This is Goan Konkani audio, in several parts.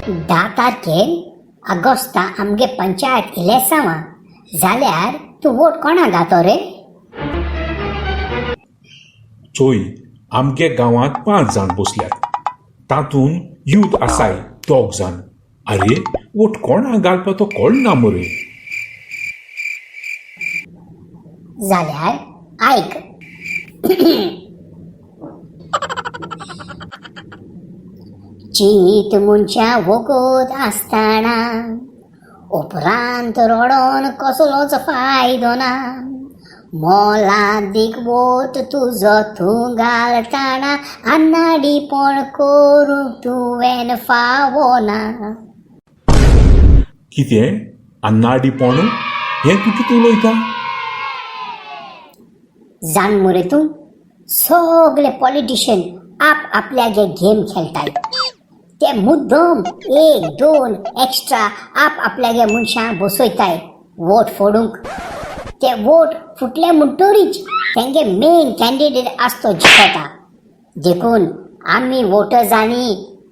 धा तारखेर ऑगस्टा आमगे पंचायत इलेसांवां जाल्यार तूं वोट कोणा घातो रे? चोय, आमगे गांवांत 5 जाण बसल्यात, तातूंत यूथ आसाय 2 जाण. आरे, वोट कोणा घालपा तो कळना मरे. जाल्यार आयक, चीत मनशा वगत आसतना उपरांत रडोन कसलोच फायदो ना. मोलादीक वोट तुजो तूं घालतना अन्नाडीपण करूंक तुवें फावना. कितें अन्नाडीपण? हें तूं कितें उलयता? जाण मरे तूं, सगळे पॉलिटिशियन आप आपल्यागे गेम खेळटाय. ते मुद्दम 1-2 एक्स्ट्रा आप आपल्यागे मनशां बसयताय वोट फोडूंक. ते वोट फुटले म्हणटरीच तेंगे मेन कॅन्डिडेट आसतो जिखता. देखून आमी वोटर्सांनी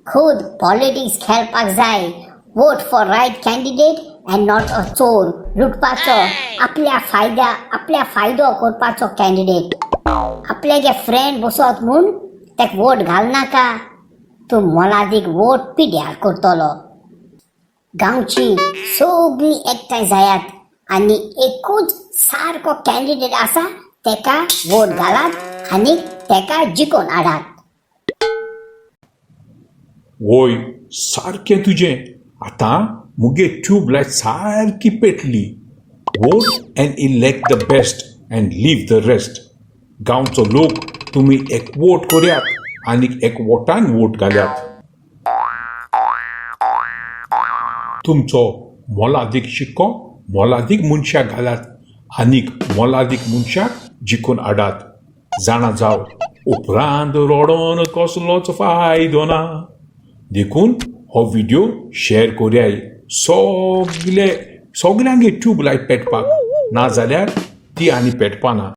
खुद पॉलिटिक्स खेळपाक जाय. Vote for right candidate and not a चोर, लुटपाचो, आपल्या फायदो करपाचो कॅन्डिडेट. आपल्यागे फ्रेंड बसत म्हूण तेका वोट घालनाका, तूं मोलादीक वोट पिड्यार करतलो. गांवची सगळीं एकठांय जायात आनी एकूच सारको कॅन्डिडेट आसा तेका वोट घालात आनी तेका जिखोवन हाडात. वय, सारकें तुजें. आतां मुगे ट्यूबलायट सारकी पेटली. Vote and elect the best and leave the rest. गांवचो लोक तुमी एक वोट करयात आनी एक वोटान वोट घाल्यात. तुमचो मोलादीक शिक्को मोलादीक मनशाक घालात आनीक मोलादीक मनशाक जिखून हाडात. जाणा जाव, उपरांत रडोन कसलोच फायदो ना. देखून हो व्हिडियो शेअर करयाय सगळे सगळ्यांगे ट्यूबलायट पेटपाक, नाजाल्यार ती आनी पेटपाना.